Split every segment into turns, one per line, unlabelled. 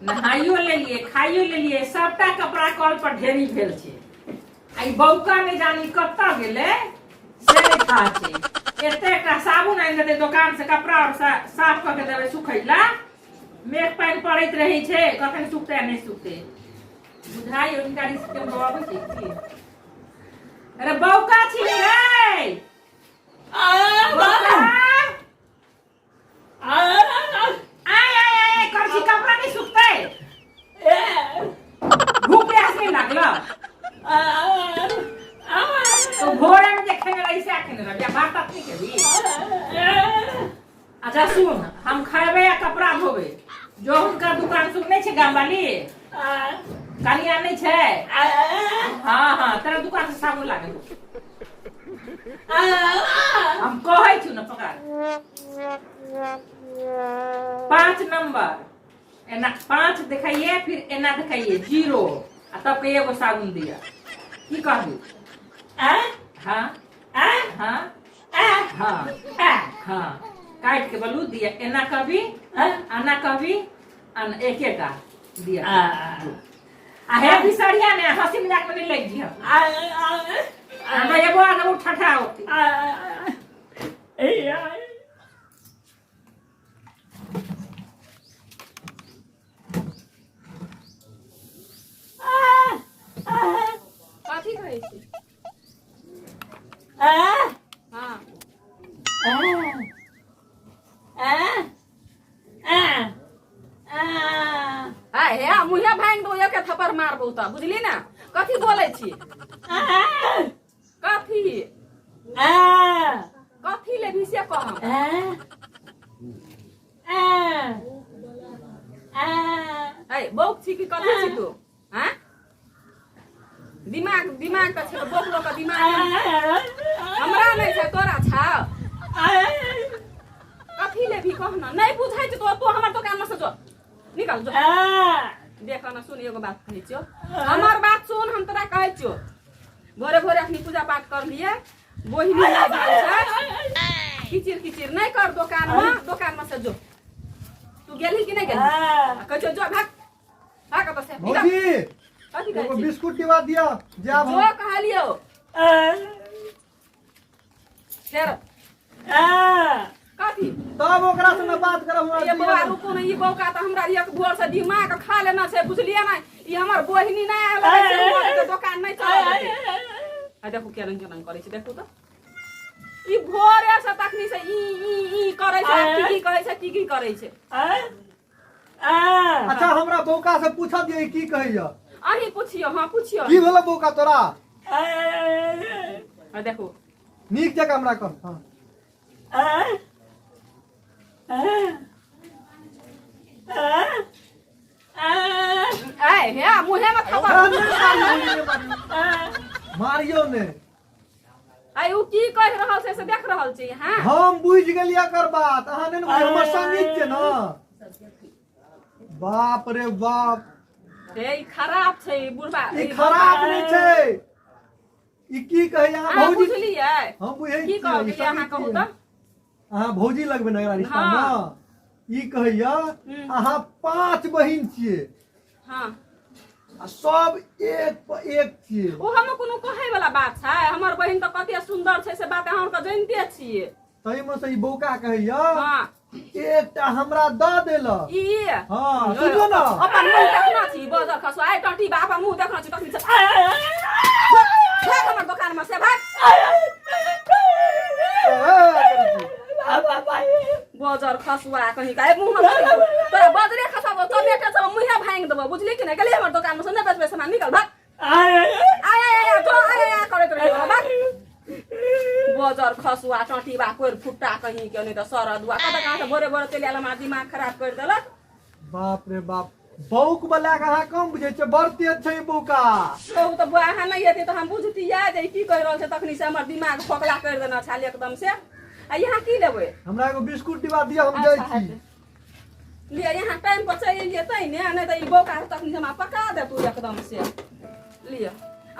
नहाइयो लेलियै, खाइयो लेलियै, सबटा कपड़ा कल पर ढेरी भेल छै। आ ई बौका नहि जानी कतऽ गेलै से नहि थाह छै। एते एकटा साबुन आनि देतै दोकान से, कपड़ा और साफ कऽ के देबै सुखै ला। मेघ पानि पड़ैत रहै छै, कखन सुखतै आ नहि सुखतै बुझाइ। हुनका रिस्क के अबै छै की? अरे बौका छी रे बौका, आय आय आय कर छी, कपड़ा नहीं सुखतै, भूख प्यास नहीं लागल? तो भोरे में जे खेने रही से खेने रही, भात तात नहीं खेबी? अच्छा सुन, हम खेबै आ कपड़ा धोबै। जो हुनकर दुकान सुन नहीं छै, गाम वाली कनिया नहीं छै? हाँ हाँ, तेरा दुकान से साबुन लागल। हम कहै छी ने, पकड़ 5 नंबर, एना 5 देखाइए, फिर एना देखाइए 0, आ तब कहिए एगो साबुन दिया। की कहबी? हाँ हाँ हाँ हाँ, काट के बोलू दिया। एना कहबी, एना कहबी, एकेटा दिया। आ हे बिसरिया ने, हंसी मजाक में नहीं लग जी। हम एगो आदमी ठठा होती।
कथी कहै छी? हाँ। आ हे मुहे भांग दो, एक थप्पड़ मारबौ तऽ, बुझली ने? कथी बोलै छी? कथी कथी लेबही से कह। ए बौक छी कि कथी छी तू? हाँ, दिमाग दिमाग तऽ छै, बौक लोक के दिमाग हमरा नहि छै, तोरा छौ। कथी लेबही कह न। नहि बुझै छै तो, तू हमर दोकान में से जो, निकल जो। देख न, सुन, एगो बात कहै छियौ, हमर बात सुन। हम तोरा कहै छियौ, भोरे भोरे अखनी पूजा पाठ कर लिए, बोहिनी नहि भेल छै, किचिर किचिर नहि कर दोकान में। दोकान में से जो। तू गेलही कि नहि गेलही? कहै छियौ जो, भाग भाग कतऽ से, निकल।
भौजी,
कथी कहै
एगो
छी?
बिस्कुट दिवा दिया, जाब
जो
हम।
कहलियौ फेर कथी?
तब ओकरा से न बात करब हमरा।
ये
दिया
बौआ
ने।
रुकू ने, ई बौका तऽ हमरा एक भोर से दिमाग खा लेना छै, बुझलियै ने? ई हमर बहिनी नहि आयल रहै छै, हमर के दोकान नहि चलऽ देतै। आ देखू केना केना करै छै, देखू तऽ। ई भोरे से तखनी से ई ई ई करै छै, की की कहै छै, की की करै छै।
अच्छा, हमरा बौका से पूछऽ दिअ, ई की कहैया।
अहीं पुछियौ, हाँ पुछियौ।
की भेलो बौका तोरा?
आ देखू।
नीक जकाँ हमरा कह, हाँ।
ए हे मुहे में थप्पड़।
मारियो ने।
आइ उ की कहि रहल छै से देख रहल छी? हाँ,
हम बुझि गेलियै एकर बात, अहाँ नहि ने बुझ, हमर संगीत छै ने। बाप रे बाप।
हे, ई खराब छै ई बुढ़बा।
ई खराब नहि छै। ई की कहैया अहाँ?
अहाँ
भौजी
बुझलियै?
हम बुझै
की
छियै,
कहब
ई
अहाँ
संगीत
कहू
छियै।
तऽ।
अहाँ भौजी लगबै ने एकरा रिश्ता
हाँ।
मे? ई कहैया अहाँ 5 बहिन छियै आ सब एक पर एक छियै।
ओ हम कोनो कहै वाला बात छै? हमर बहिन तऽ कते सुन्दर छै से बात अहाँ आरके जनिते छियै।
ताहिमे से ई बौका कहैया एकटा हमरा दऽ देलक।
ई
हाँ, सुनियौ ने।
अपन मुंह देखना छी बजर खसो आइ टंटी बा, अपन मुंह देखना छी तखनी से। भाग हमर दोकान में से, भाग। बजर खसुआ कहीं का, मुंह में तोरा बजरे खसाबो, चमेटे सब मुंहे भांग देबो, बुझली कि नहीं? गेली हमर दोकान में से, नहीं बेचबे सामान, निकल, भाग। आय आय आय जो आय आय करैत रहियो, भाग। बजर खसुआ टंटीबा कोरि फुट्टा कहीं के, नहीं तऽ सरदुआ कतऽ कहाँ से भोरे भोरे चलि आयल, हमरा दिमाग खराब करि देलक।
बाप रे बाप, बौक वाला के अहाँ कम बुझै छियै, बड़ तेज छै ई बौका।
कहू तऽ बौआ, अहाँ नहि हेतै तऽ हम बुझतियै जे ई की कहि रहल छै। तखनी से हमर दिमाग खोखला करि देने छल एकदम से। आ यहाँ की लेबै?
हमरा एगो बिस्कुट डिब्बा दिअ, हम जाइ
अच्छा,
छी।
हेतै। लिअ, यहाँ टाइम पर चलि एलियै तैँ ने, नहि तऽ ई बौका तखनी से हमरा पका देतू एकदम से। लिअ,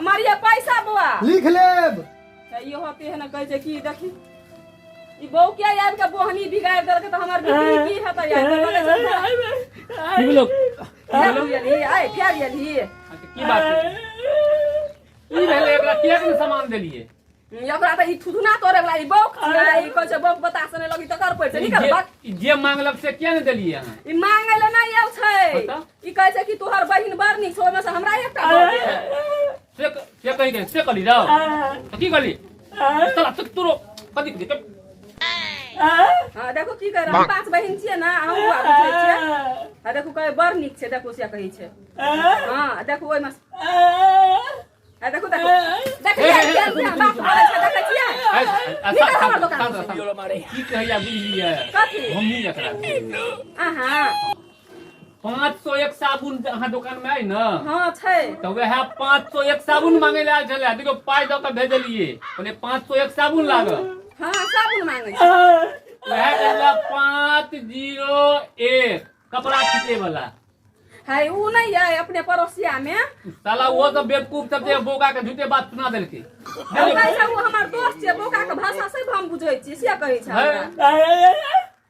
मारिए पैसा बौआ।
लिख लेब।
तऽ इहो तेहन कहै छै कि देखी, ई बौकिया आबि के बोहनी बिगाड़ि देलकै तऽ हमर बिक्री की हेतै? यार, तऽ लगै छै
की भेलो?
फेर एलही आइ फेर एलही।
अच्छा, की बात छै? की भेलै एकरा? किएक ने सामान देलियै?
ओकरा तऽ ई थुथुना तोड़े वाला ई बौक छियै। ई कहै छै बौक बतास नहि लगी तकर पैर छै।
ई
निकल
जे
बक।
ई जे मांगलक से किया ने देलियै अहाँ?
ई मांगे ले नहि आयल छै।
हँ तऽ?
ई कहै छै कि तोहर बहिन बड़ नीक छै, ओहिमे से हमरा एकटा दऽ दे।
से कहि दे, से कहली रौ तऽ की कहली चल तू तोरो कथी कथी?
हाँ देखो की कह रहल, पांच बहिन छियै ने, अहूँ बुआ बुझै छियै। हाँ देखो, कहै बड़ नीक छै, देखो से कहै छै। हाँ देखो ओहिमे, हाँ देखो देखो देखिए केहन बात बोलै छै, देखै छियै? निकल हमर दोकान से।
की कहैया बुझलियै?
कथी?
हमही एकरा
अहाँ
501 साबुन अहाँ दोकान में आई ने?
हाँ छै।
तऽ वएह 501 साबुन मांगे लए आयल छलै। देखियौ, पाइ दऽ कऽ भेजलियै, कहलियै 501 साबुन लागल।
हाँ साबुन मांगे छै।
वएह कहला 501 कपड़ा खींचे वाला।
है उ नहीं है अपने पड़ोसिया में।
साला वो सब बेवकूफ सब जे बोका के झूठे बात सुना देलकै।
हम कहै छै उ हमर दोस्त छै, बोका के भाषा सब हम बुझै छियै, से कहै छै हमरा।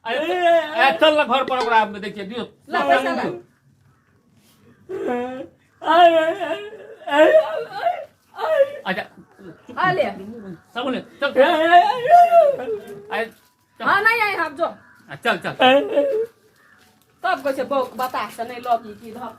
अरे ए, चल ना घर पर, ओकरा देखिए दियौ।
ला पैसा ला।
अच्छा।
आ ले।
साबुन ले, चल। अरे चल।
हाँ नहीं आई हम जो।
आ, चल चल।
तब कहै छै बौक बतास से नहि लगी की धक।